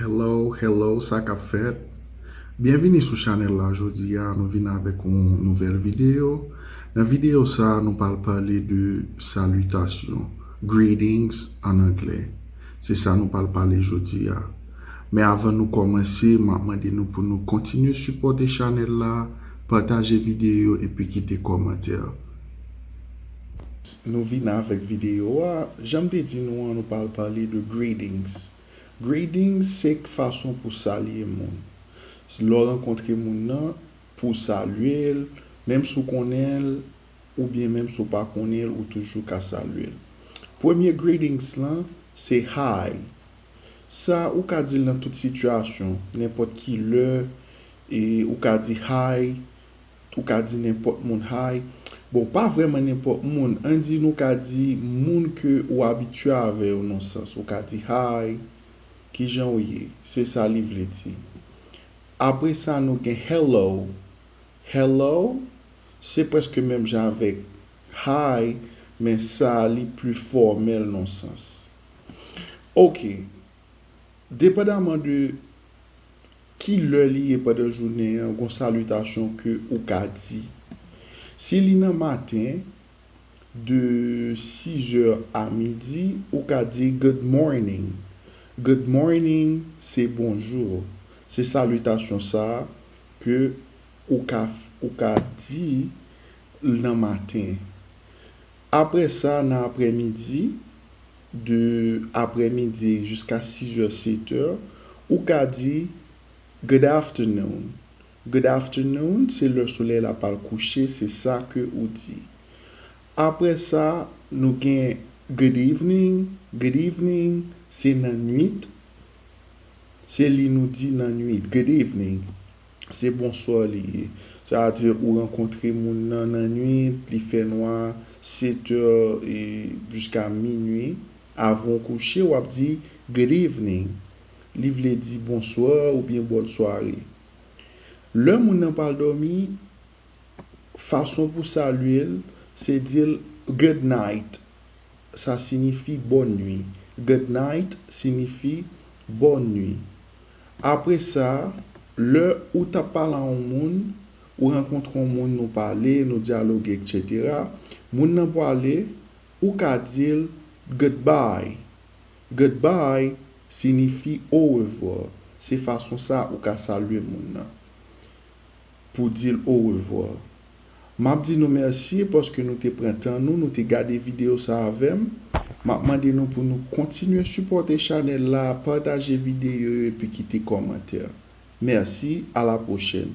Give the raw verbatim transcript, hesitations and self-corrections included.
Hello, hello, sa k ap fèt? Byenvini sou chanèl la. Jodi a, nou vin avèk yon nouvèl videyo. Nan videyo sa a, nou pral pale de salitasyon, greetings an anglè. Se sa nou pral pale jodi a. Men avan nou kòmanse, m ap mande nou pou nou kontinye sipòte chanèl la, pataje videyo epi kite kòmantè. Nou vin avèk videyo a. Jan m te di nou an, nou pral pale de greetings. Greetings se fason pou salye moun. Lè w rankontre moun nan, pou w salye l, menm si w konnen l, oubyen menm si w pa konnen l, ou toujou ka salye l. Premye greetings lan, se hi. Sa, ou ka di l nan tout sitiyasyon, nenpòt ki lè, e ou ka di hi, ou ka di nenpòt moun hi. Bon, pa vrèman nenpòt moun. Ann di nou ka di moun ke ou abitye avè yo nan sans. Ou ka di hi, kijan ou ye? Se sa li vle di. Apre sa, nou gen hello. Hello, se prèske menm jan avèk hi, men sa li pli fòmèl nan sans. Ok, depandaman de ki lè li ye pandan jounen an, gon salitasyon ke ou ka di. Si li nan maten, de sizè a midi, ou ka di good morning. Good morning, se bonjou. Se salitasyon sa a ke ou ka, ou ka di nan maten. Apre sa, nan aprèmidi, de aprèmidi jiska sizè, setè, ou ka di good afternoon. Good afternoon, se lè solèy la pral kouche, se sa ke ou di. Apre sa, nou gen good evening. Good evening, se nan nwit. Se li nou di nan nwit. Good evening. Se bonswa li ye. Sa vle di ou rankontre moun nan nan nwit, li fè nwa, setè e jiska minwi. Avan w kouche, w ap di good evening. Li vle di bonswa oubyen bòn sware. Lè moun nan pral dòmi, fason pou salye l, se di l good night. Sa siyifi bòn nwi. Good night siyifi bòn nwi. Apre sa, lè ou t ap pale a yon moun, ou rankontre yon moun, nou pale, nou dyaloge, etsetera, moun nan pwale, ou ka di l goodbye. Goodbye siyifi orevwa. Se fason sa ou ka salye moun nan, pou di l orevwa. M ap di nou mèsi paske nou te pran tan nou, nou te gade videyo sa avè m. M ap mande nou pou nou kontinye sipòte chanèl la, pataje videyo yo epi kite kòmantè. Mèsi, a la pwochèn.